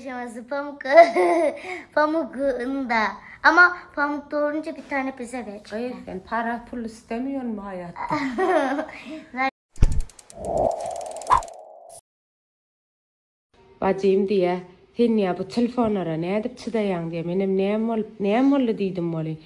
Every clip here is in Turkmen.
Yaşaması pamuk pamukunda. Ama pamuk doğurunca bir tane bize ver. Gyz sen para pul istemiyormy haýatda? Bajym diýýä, sen diýýä bu telefonlara nädip çydaýaň diýýä, menem näme bolup, näme boldy diýdim welin.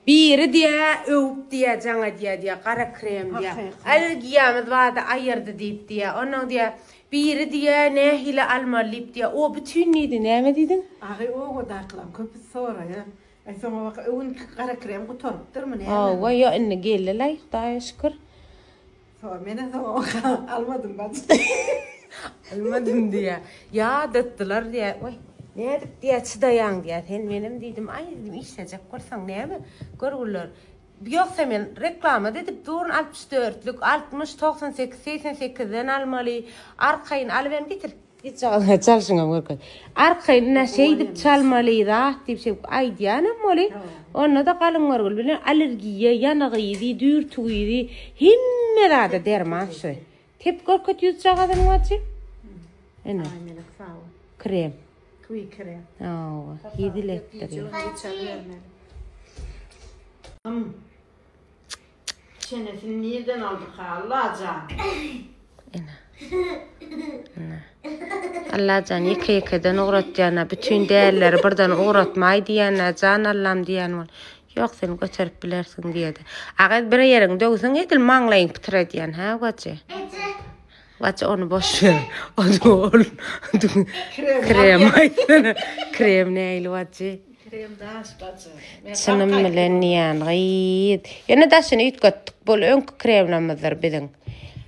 Biri diýýä öwüp diýýä jaň edýä diýýä, gara krem diýýä. Allergiýamyz bardy aýyrdy diýip diýýä. Onnoň diýýä, biri diýýä nähili almaly diýip diýýä. O bütin diýdi, näme diýdiň? Agy obadakylaň köpüsi soraýa. Aý soňa baka öwünki gara krem gutarypdyrmy näme? Hawa, ýo indi geldi-laý, Hudaýa şükür. Soň menem soňa almadym bajy. Almadym diýýä. Ýadatdylar diýýä. Waý, nädip diýýä çydaýaň diýýä. Sen menem diýdim, aý diýdim, işlejek bolsaň näme, görgüliler. Ýogsa men reklama-da edip durun, altmyş dörtlük, altmyş, 98, 88-den almaly. Arkaýyn alyber getir. Hiç çalşyňam görkez. Arkaýyn ine şeýdip çalmaly zat diýip şeýdip aýdýanam weli, onda-da galyň görgül bilen allergiýa, ýanyk yzy, düýrtük yzy, hemme zada derman şu. Tep görket ýüzjagazyny wajy. Ine. Aýmelek sag bol. Krem. Kwi krem. Hawa, hezil etdirýär. Çenesini nirden aldyka Allajan. Ine. Ine. Allajan ýeke ýekeden ugratýana, bütin dälileri birden ugratmaý diýýänä, jan Allam diýýän bol. Ýok sen göterip bilersiň diýedi. A gyz bir ýeriň döwseň edil maňlaýyň pytradýan, hä Waje? Eje. Waje ony boş ber. Ony ol krem aýtsana. Krem nähili Waje? Krem daş bajy. Çynym bilen diýýän gyz. Ýöne daşyny üýtgetdik. Bul öňki kremlemizdir biziň.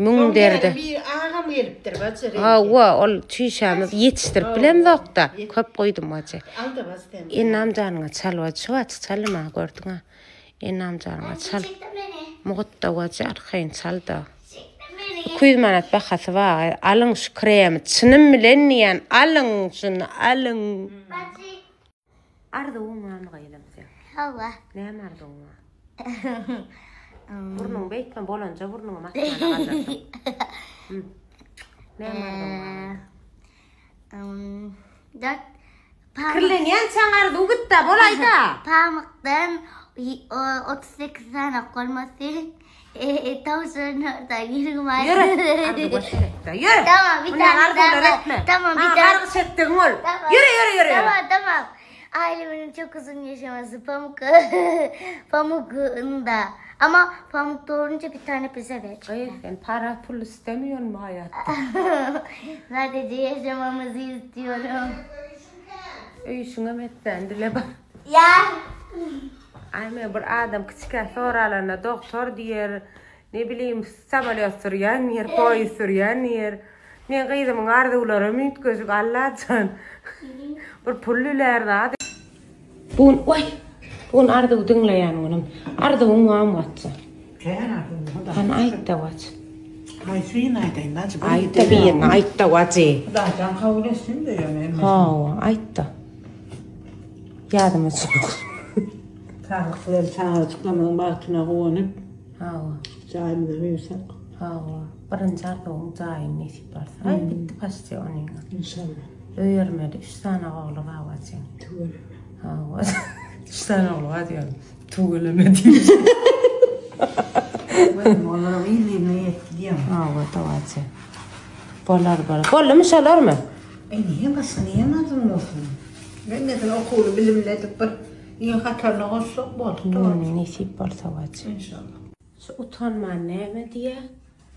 Müň derdi. Bir agam gelipdir bajy reňki. Hawa, ol çüýşämiz ýetişdirip bilemzok-da. Köp guýdum bajy. Al-da bajy sen. Ennam janyňa çal bajy. Şu wagty çalma, gördüň-ä. Ennam janyňa çal. Mugut-da bajy, arkaýyn çal-da. 200 manat bahasy bar. Alyň şu kremi. Çynym bilen diýýän, alyň şuny, alyň. Bajy. Arzuwyň barmy gyzym seň? Hawa. Näme arzuwyň bar? Burnuň beýtme bolanja burnuňy asmana galdyrdyň. Näme arzuwyň bar? Dört Pikirlenýänçäň arzuw gitdä, bolaýda. Pamykdan 38 sany bolmasy. Tavşan orada ýürgüm aýry. Ýöre. Arzuwa seretde. Ýöre. Tamam bir Mundan tane arzuwlar daha. etme. Tamam bir Ha, tane. gargyş etdigiň ol. Tamam. Ýöre, ýöre, ýöre. Tamam tamam. Ailemin çok uzun yaşaması pamuk pamukunda. Ama pamuk doğurunca bir tane bize ver. Gyz sen para pul istemiyormy haýatda? Sadece yaşamamızı istiyorum. Öýüşiňem etmän dile bar. Ya. Aý men bir adam kiçikä soralanda dogtor diýer, ne bileyim samolýot sürýän diýer, poýuz sürýän diýer. Men gyzymyň arzuwlaram üýtgeşik Allajan. Bir pul dilär zat. Bu gün oý, bu gün arzuw diňleýän günüm. Arzuwyň barmy Watja? Kän arzuwym bar. Hany aýt-da Watja. Haýsyny aýdaýyn bajy? Aýt-da birini aýt-da Watja. Hudaýjan kabul etsin-de ýöne hemmesini. Hawa, aýt-da. Ýadyma düşenok. Saglyk bilen çagajyklarymyzyň bagtyna guwanyp, Hawa. jaýymyza buýursak. Hawa. Birinji arzuwyň jaýyň nesip bolsa. Aý bitdi paçti onyňa. Inşallah. Öýermeli. Üç sany ogly bar wajyň. Tüweleme. Hawa. Üç sany ogly bar diýýän. Tüweleme diýýän. Tüweleme olaram yz-yzyna ýetdi diýýän. Hawa, dowajy. Bolar, bolar. Boldumy şolarmy? Eý, niýe başga näme arzuwyň bolsun? Hemmesini okuwly bilimli edip bir il hataryna goşsak boldy. Hmm, nesip bolsa wajy. Inşallah. Şu utanman näme diýýä?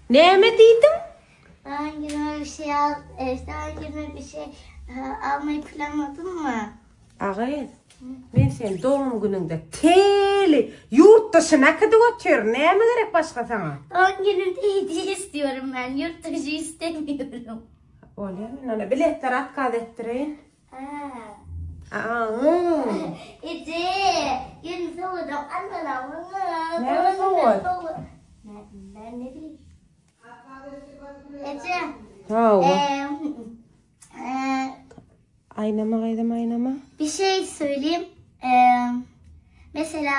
Näme diýdiň? Ben günüme bir şey al, e, sen günüme bir şey e, almayı planladın mı? Agyz, men seni dogum günüňde teli ýurt daşyna äkidip otyryn. Näme gerek başga saňa? Doğum günümde hediye istiyorum ben. Yurt dışı istemiyorum. Bolýar, men ona biletleri otkaz etdireýin. Ha. Aa. Ece, yarın soğudum. Anladım. Näme sowat? Ben, ben ne bileyim. Ece, Hawa. e, e, Aýnama gyzym aýnama. bir şey söyleyeyim. E, mesela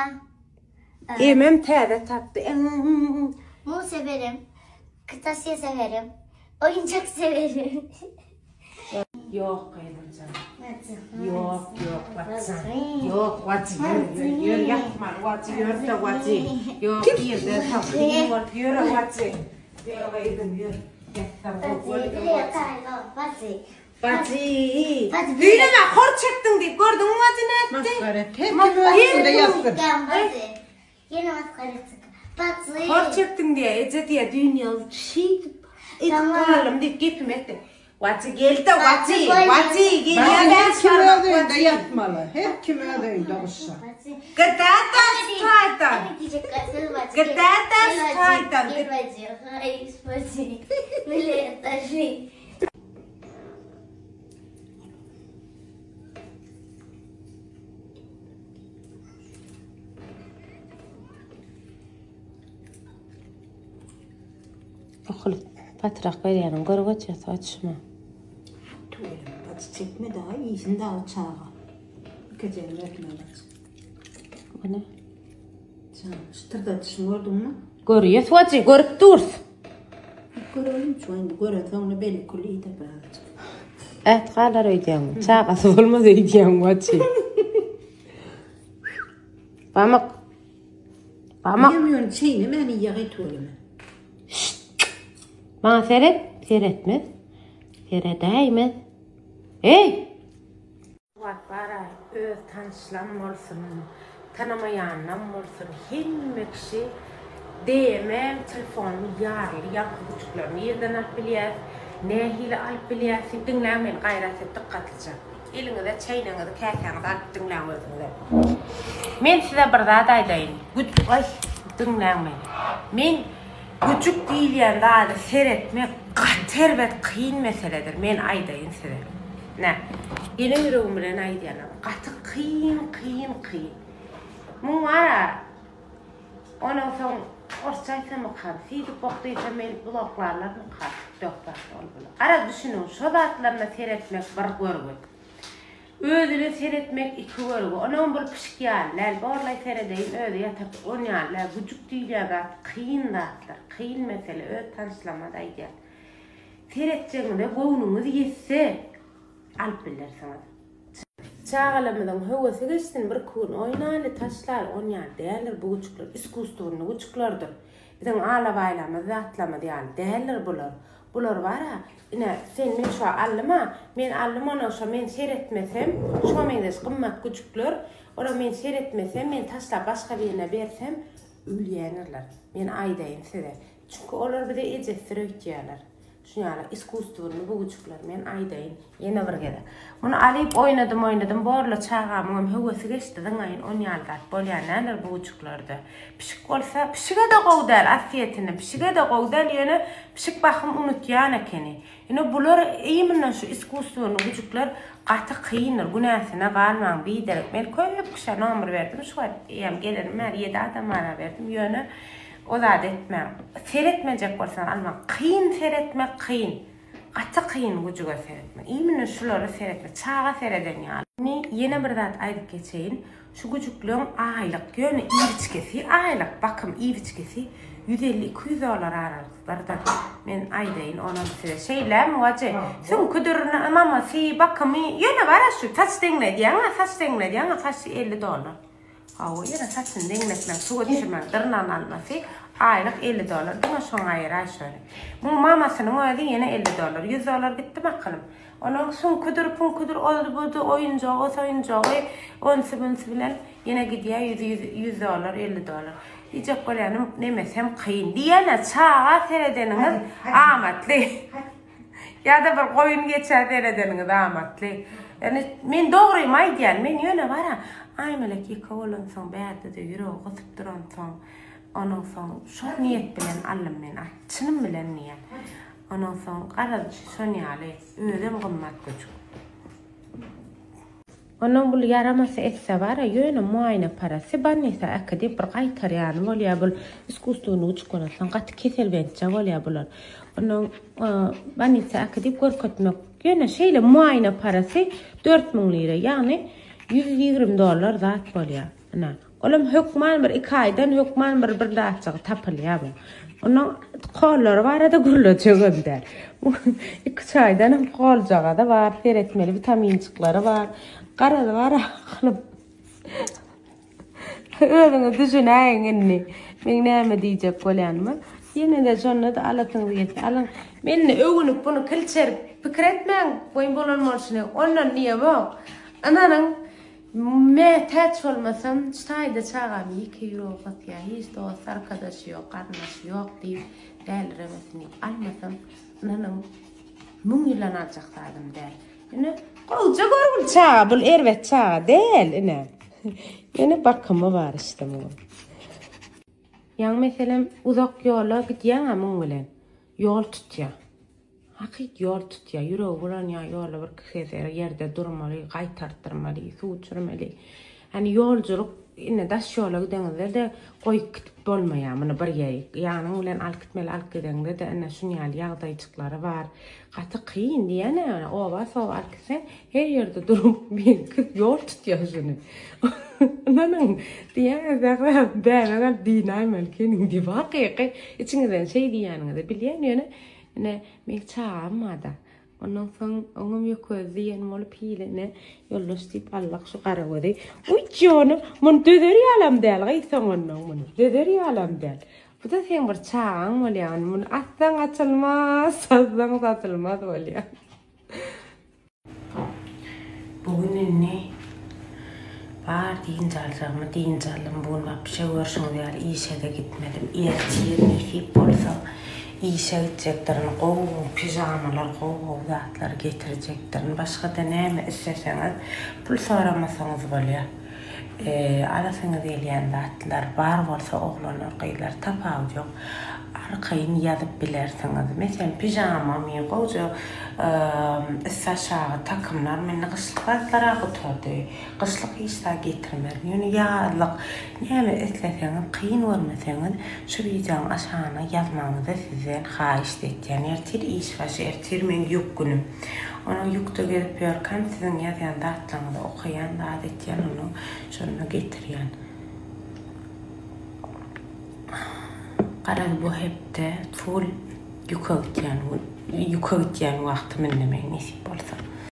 Emem täze tapdy. mum severim, kırtasiye severim, oyuncak severim. Ýok gyzymjan. Ýok, ýok Watjan. Ýok Wajy ýör, ýör, ýör ýatmaly Wajy ýör-de Wajy. Ýok irden soň kyn bolup ýör Wajy. Ýör gyzym ýör. Ýatsaň gowy bolýar Wajy. Wajy. Düýnem-ä hor çekdiň diýip gördüňmi Wajy nätdi? Masgara. Her kim öz ýerinde ýatsyn. Ýene masgara etjek. Wajy. Hor çekdiň diýýär, eje diýýär, düýn ýaly şeýdip edip galdym diýip gepimi etdi. Wajy gel-de, Wajy, Wajy, gelýär Her kim öz öýünde ýatmaly. Her kim öz öýünde guşsa. Gdada staýdan. Gdada staýdan. Okulyp patrak berýäniň görüp otyrs oçma. Tüweleme gaty çekme daha iýsin dagy çaga. Ikejegini bersin alaç. Bu ne? Çaga şytyrdadyşyny gördüňmi? Görýäs wajy görüp durs. Görelim şu indi gören soňra belli kül iýdi birazajyk. Ät galar öýdýäňmi? Çagasy bolmaz öýdýäň wajy. Pamyk. Pamyk. Ýem ýöne çeýnemän iýýär tüweleme. Şşt! Maňa seret, seretmez. Seredäýmez. Eý! Wagt bar-a, öz tanyşlam bolsun, tanamaýanlam bolsun, hemme kişi DM telefonymy ýarly ýaňky güjükleri nirden alyp bilýäs, nähili alyp bilýäs diýip diňläň meni gaýrat et dykgatlyja. Eliňize çeýneňizi käsäňizi alyp diňläň özüňize. Men size bir zat aýdaýyn. Güj aý diňläň meni. Men güjük diýilýän zady seretmek gaty erbet kyn meseledir. Men aýdaýyn size. Nä. Ene ýüregim bilen aýdýanam. Gaty kyn kyn kyn. Muň bara Ondan soň orsça aýtsamykam, siýdik bok diýsem meni bloklarlarmyka tiktokda ol bular. Garaz düşüniň şo zatlaryna seretmek bir görgi. Özüne seretmek iki görgi. Onam bul pişik ýaly däl. Borlaý seredeýin özi ýatyp on ýaly däl. Güjük diýilýän zat kyn zatlar. Kyn mesele öz tanyşlarymada aýdýan. Seretjegiňize göwnüňiz ýetse alyp bilersiňiz. Çagalarymyzyň höwesi geçsin bir iki gün oýnaly taşlaly on ýaly däldir bu güjükler iskusstwnyny güjüklerdir biziň alabaýlamyz zatlamyz ýaly däldir bular bular bara ine sen men şo aldyma men aldym ondan şo men seretmesem şoňa meňzeş gymmat güjükler ola men seretmesem men taşlap başga birine bersem ölýändirler men aýdaýyn size çünki olar bize ejesidir öýtýärler. Şuny ýaly iskusstwony bu güjükler men aýdaýyn ýene bir gezek. Muny alyp oýnadym oýnadym borla çagamyňam höwesi geçdi zyňaýyn on ýaly zat bolýan däldir bu güjüklerde. Pişik bolsa pişigede gowy däl aslyýetinde pişigede gowy däl ýöne pişik bahym unutýan ekeni. Ýöne bular imенно şu iskusstwony güjükler gaty kyndyr günäsine galmaň biderek men köp kişä nomer berdim şu wagt eýýäm gelenim bäri ýedi adamara berdim ýöne O zady etmäň. Seretmejek bolsaň almaň. Kyn seretmek kyn. Gaty kyn güjüge seretmek. Imенно şulara seretmek. Çaga sereden ýaly. Indi ýene bir zat aýdyp geçeýin. Şu güjükleň aýlyk ýöne iýip-içgisi aýlyk bakym iýip-içgisi 150-200 dollar aralyklardyr. Men aýdaýyn onam size. Şeýlemi wajy? Süňküdir, mamasy, bakymy. Ýöne bar-a şu saç deňledýäň-ä, saç deňledýäň-ä saç 50 dollar. Hawa, ýöne saçyny deňletmek, suwa düşürmek, dyrnagyny almasy aýlyk 50 dollar. Diňe şoňa aýyraý şony. Muň mamasynyň özi ýene 50 dollar. 100 dollar gitdimi akylym? Onuň süňküdir, püňküdir, ody-budy, oýunjagy, soýunjagy, onsy-bunsy bilen ýene gidýär ýüzi 100 dollar, 50 dollar. Diýjek bolýanym, nemesem kyn. Diýýän-ä, çaga seredeniňiz amatly. Ýa-da bir goýun geçä seredeniňiz amatly. Ýöne men dogrymy aýdýan, men ýöne bara Aýmelek ýeke bolansoň, bärde-de ýüregi gysyp duransoň, onuň soň şol niýet bilen aldym men at, çynym bilen diýýän. Onuň soň garaz şon ýaly, özem gymmat göçük. Onnoň bul ýaramasy etse bara ýöne muaýene parasy bolnisa äkidip bir gaýtarýany bolýa bul iskusstwnyý uçuk bolansoň gaty keselbentje bolýa bular. Onnoň bolnisa äkidip görkezmek ýöne şeýle muaýene parasy 4000 lira ýagny 120 dollar zat bolýa. Ine. Olam hökman bir iki aýdan hökman bir bir zatjygy tapylýar bu. Onuň kollary barada gürlejegem däl. Iki üç aýdanam koljagazy bar, seretmeli witaminjikleri bar. Garaz bar akylym. Özüňiz düşünäýiň indi. Meň näme diýjek bolýanyma. Ýene-de şonda-da alasyňyz gelse alyň. Men indi öwünip bunu kilçerip pikir etmäň, goýun bolan bolşuny. Ondan diýemok. Ynanyň, mätäç bolmasam, şu taýda çagam ýeke ýüregi gysýar, hiç dost, arkadaşy ýok, garyndaşy ýok diýip däliremesin diýip almasam, ynanyň, müň ýyldan aljak zadym däl. Ine, gowja görgüli çaga, bul erbet çaga däl, ine. Ýöne bakymy bar işte muň. Ýaňy meselem uzak ýola gidýäň-ä muň bilen. Ýol tutýa. Hakyt ýol tutýa. Ýüregi bulanýa, ýolda bir kiheser ýerde durmaly, gaýtartdyrmaly, suw içirmeli. Hany ýoljulyk indi daş ýola gideňizde-de goýup gidip bolmaýar muny bir ýerik. Ýanyň bilen alyp gitmeli, alyp gideňde-de ine şuny ýaly ýagdaýjyklary bar. Gaty kyn diýýän-ä, oba-soba alyp gitseň her ýerde durup meňki ýol tutýar şuny. Ynanyň diýýän Zähra bäbek alyp dynaýmaly ekeniň diýip hakyky içiňizden şeý diýýäniňizi bilýän ýöne ine meň çagam bar-da. Ondan soň oňam ýökez diýen bolup hile ine ýoldaş diýip aldyk şu gara gözi. Uý jony muny dözer ýalam däl gyz soňundan muny dözer ýalam däl. Bu-da seň bir çagaň bolýar muny atsaň açylmaz satsaň satylmaz bolýar. Bu gün indi bar dynç aljagymy dynç aldym. Bu gün wapşe görşüňiz ýaly işe-de gitmedim. Ertir nesip bolsa işe gitjekdirin. Gowy-gowy pižamalar, gowy-gowy zatlar getirjekdirin. Başga-da näme isleseňiz pul soramasaňyz bolýar. Alasyňyz gelýän zatlar bar bolsa oglanlar gyzlar tapawudy ýok arkaýyn ýazyp bilersiňiz. Meselem pižamamy gowja üsti aşagy takymlarmy indi gyşlyk zatlara gutardy. Gyşlyk hiç zat getirmerin. Ýöne ýazlyk näme isleseňiz kyn görmeseňiz şu wideoň aşagyna ýazmagyňyzy sizden haýyşt etýän. Ertir iş başy ertir meň ýük günüm. Onuň ýükde gezip ýörkäm siziň ýazýan zatlaryňyzy okaýan, zat etýän, ony şonda getirýän. Garaz bu hepde full ýüke gitýän gün, ýüke gitýän wagtym indi meň nesip bolsa.